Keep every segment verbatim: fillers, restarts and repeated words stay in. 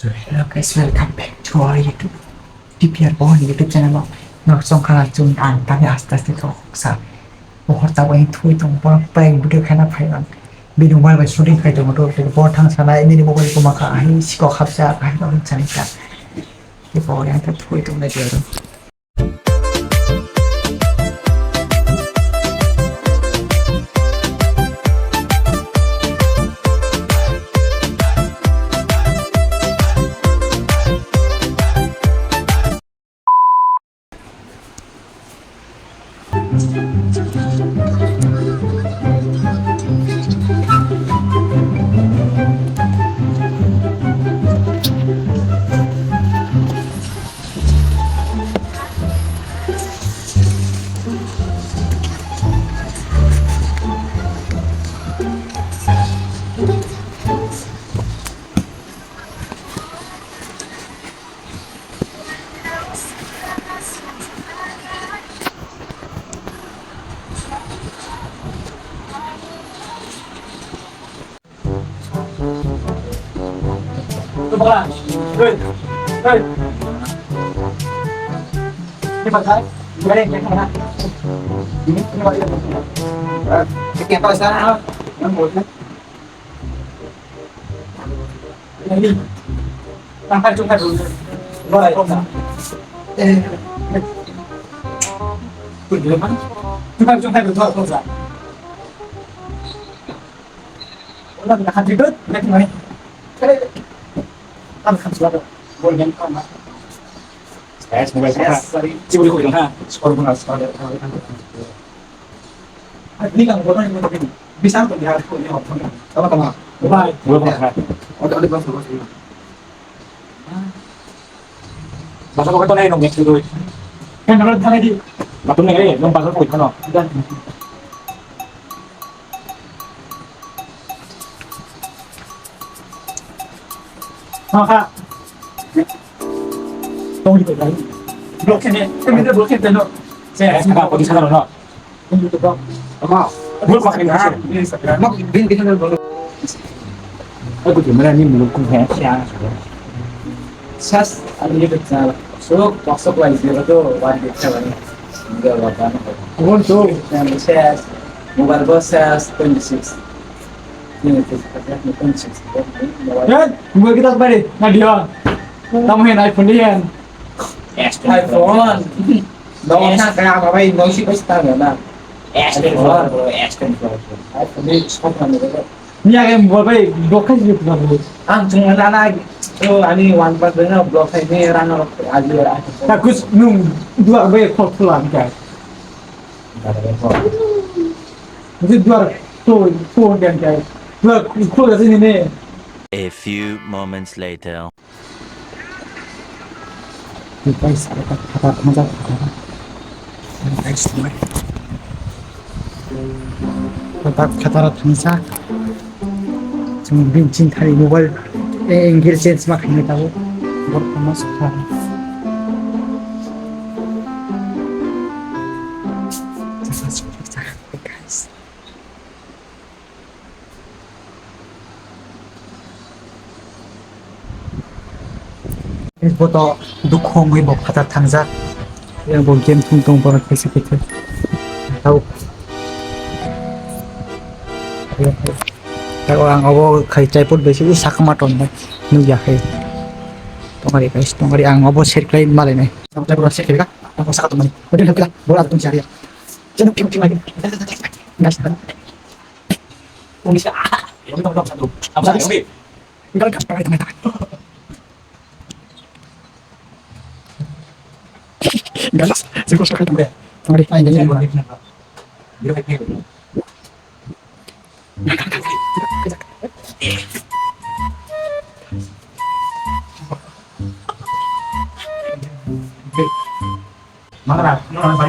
Hello guys, welcome back to our YouTube, T P R Bohon YouTube channel o. Nok song kha chwng ang tani aste aste kok sa. Bohor ta bai thui tong, bohor prank video khaina phai ang. Bini mobile bai shooting khai tong, to bohor thang sana, ini mobile ko makha, ai sikok hapsa, ai rong chani ta. Ye bohor yang ta thui tong na dia. Yes, mobile phone. Yes, sorry. Chiburi khoi dong ha. Sorry, sorry. Ni kang bono ni bono ni. Bisang to biar ko ni hot. Tama, tama. Bye. Mobile phone. Ode, ode, bas, bas. Bazar ko to nai nong next week. Kan nang thang di. Batum nai nong bazar ko kono. Ha ha. Tong di ko dai. Block ne, kami de block ne no. Se, ka ko di sa no. Ama, bul pakri na. Mak bin bin na bol. Aku tu mana ni muluk ku hai sia. Sas, ani ni betul. So, box of life dia tu wan dia tu. Dia lawan. Bul tu. Yang ses, mobile bos ses twenty six. Ini tu, twenty six. Kan, mobile kita kembali. Nah dia. Tamu hen iPhone dia. iPhone. Dong na kaya apa bai dong si pasti tahu na. S twenty four, bro, S twenty four. iPhone ni sok na ni. Ni age mobile bai dok khai si tu bro. Ang chung na na to ani one plus na block khai ni rang ro aji ra. Ta kus nung dua bai khol khol am kai. Ni dua to to den kai. Dua khol ga ni ne. A few moments later. Guys, khatar thangsa khatar. Guys, khatar khatar thangsa. Chwng bin chin thani mobile angle change ma khainai tabuk. Borok ma sakha. Guys. Bo to dukhu wngwi bo phatar thangjak. Yang bo game thung tong bono khaisa khaisa. Tau. Tau ang obo khai chaipot bai se sakma ton bai nukya khai. Tongari guys, tongari ang obo share khlai malai nai. Ang chaipot share khlai ka. Ang saka tongmani. Bodin khlai ka. Bora tong share ya. Cheno phim phim lagi. Guys. Galas, se kosong kai tong deh. Tong deh, fine deh. Mana? Mana? Mana?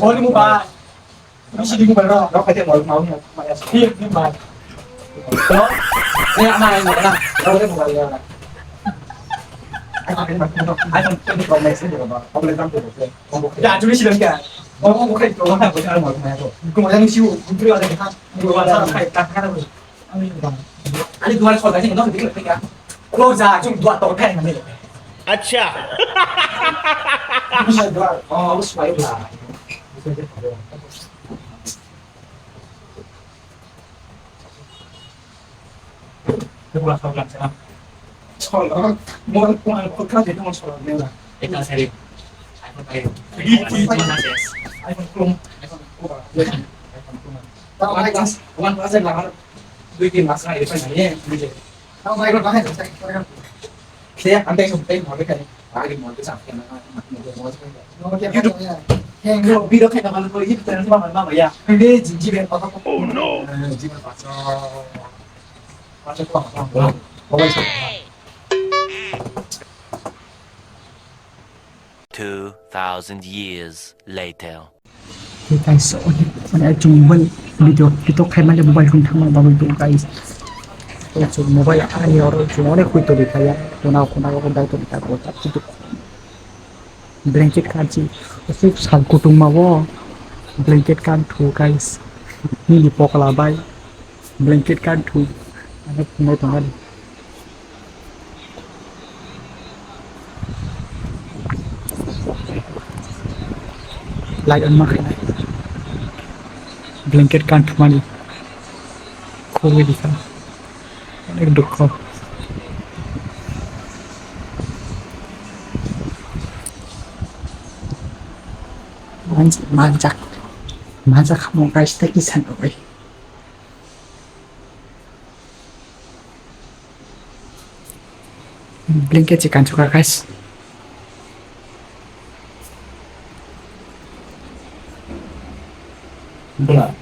Volume ba. Bisi di mobile ro, ro kaya mobile mau ni, mau ya. Iya, iya, Bang. Ro, ini ama yang mana? Ro, ini mobile ya. iPhone, iPhone twenty Pro Max ini berapa? Apa yang tampil? Ya, cuma sih dah. Oh, bukan itu, mana? Bukan mau, mana itu? Kemudian si, itu ada kan? Dua, satu, kayak, tak, tak, tak. Ani duar khol gaji no dik dik ya. Klo ja chung duar to thai na me. Acha. Bisa duar. Oh, harus baik lah. Itu lah khol kan sana. Khol, oh, mau, mau, khol kan itu mau khol ni lah. Eka seri. iPhone five. Ini, ini, iPhone Chrome. iPhone Chrome. Tahu, one plus, one plus yang lama. Dui tin mas na, iPhone ni, ni je. Tahu, baik, baik, baik. Saya, ante, saya, saya, mau, kan. Lagi mau, saya, kan, mau, mau, mau, YouTube. Yang, lo, video, kan, kalau, kalau, YouTube, channel, sama, sama, ya. Ini, jin, jin, apa, apa. Oh, no. Eh, jin, apa, apa. Apa, apa, apa. Apa, apa. Two thousand years later. Hey guys, so, mane, chwng mobile video, video khai manya mobile kung thangma bagwi do, guys. So, chwng mobile ani oro chwng onek hui toli khaya, kona, kona, kona, dai toli ta ko ta, kitu. Blanket kanchi, asuk sal kutung ma bo, blanket kan thu, guys. Nini pokla bai. Blanket kan thu. Ano phunai tongani. Light on ma khainai. Blanket kan thumani. Khogwi dikha. Onek dukho. Manjak, manjak. Manjak mo guys, thank you san oi. Blanket se kanchukha guys. Bla.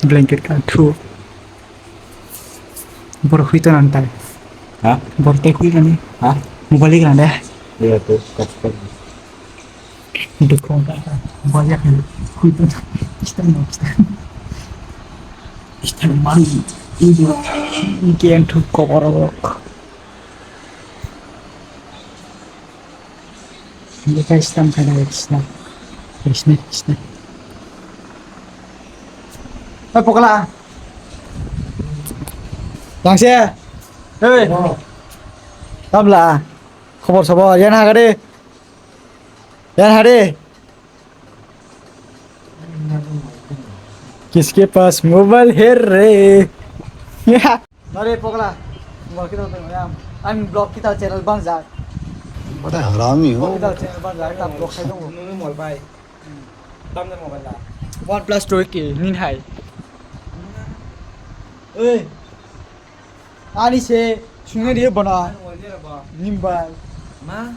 Blanket kan thu. Bor hui to nang tai. Ha? Bor te hui nani. Ha? Mobile nang de. Iya tuh, kasih. Dukong ka, bajak ni, kuitan, kita no kita. Kita mari, ini, ini yang tu koborok. Ini guys, tam kana guys na, guys na, guys na. Hei, pokla. Langsia. Hei. Tabla. Khobor sabor, yan ha gade. Yan ha de. Kiske paas mobile hai re? Are pogla, mobile kita tengok ya. Ang blog kita channel bang jak. Bada harami ho. Blog kita channel bang jak, kita blog khai dong. Nunu mobile bai. Tamne mobile la. OnePlus two ke nin hai. Eh. Ani se sungni dia bana. Ani mobile dia ba. Nimbal. Ma.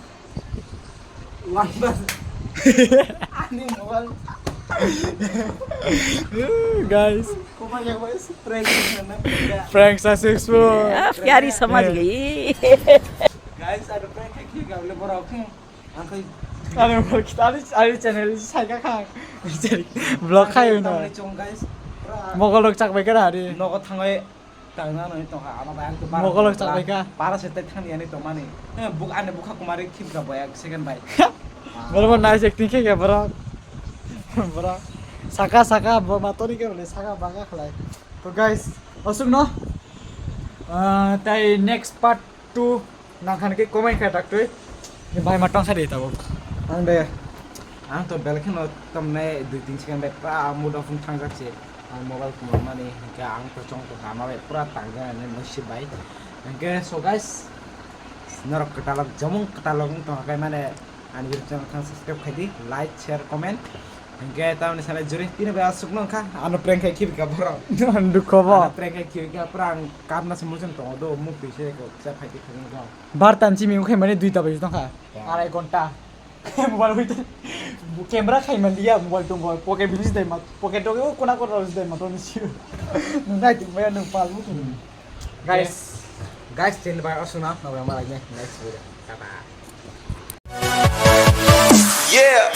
Ani mobile. Guys. Prank successful. Ah, pyari samajh gayi. Guys, ada prank kayak gini gak boleh borok. Angkai. Ada borok kita ada ada channel saya kakak. Jadi vlog kayak ini. Guys. Mogol rok chak baik hari. Nogo thangai. Tangna nai tongkha, ama bai ang to bara Mokol chak bai kha. Bara se tai thang yani tongmani. Eh, buk ani bukha kumari khibra boya second bai. Boro bo nice acting khe khe boro. Boro. Saka saka bo matori khe bole saka baga khlai. To guys, asuk no. Ah, tai next part two. Nang khan khe komai kha daktwi. Ni bai ma tong sa de tabuk. Ang de. Ang to bel kheno tamne dui tin second bai pura mood off thang jak se. Ang mobile kumar mani hingke ang to chong to kama bai pura tang jak ani musi bai. Hingke so guys, norok kwtalok jamung kwtalok wng tong kha mane ani YouTube channel khan subscribe khai di, like, share, comment. Hingke tamni sanai juri tini bai asuk nung kha ano prank khai khibi ka borok. Dukho bo. Ano prank khai khibi ka pura ang kapna se muchung tongo do muk twi se ko kisa phai di khajang jang. Bar tan chimi ukhai mane duita bai tongkha. Ya. Arai gonta. Mobile hui tong. Camera khai man dia mobile tong bo. Pocket bilis dai ma. Pocket to ko kona kona bilis dai ma to ni sio. Nung dai ting maya nung pal mu. Guys. Guys, tin bai asuna na ba ma lai ne. Next video. Tata. Yeah.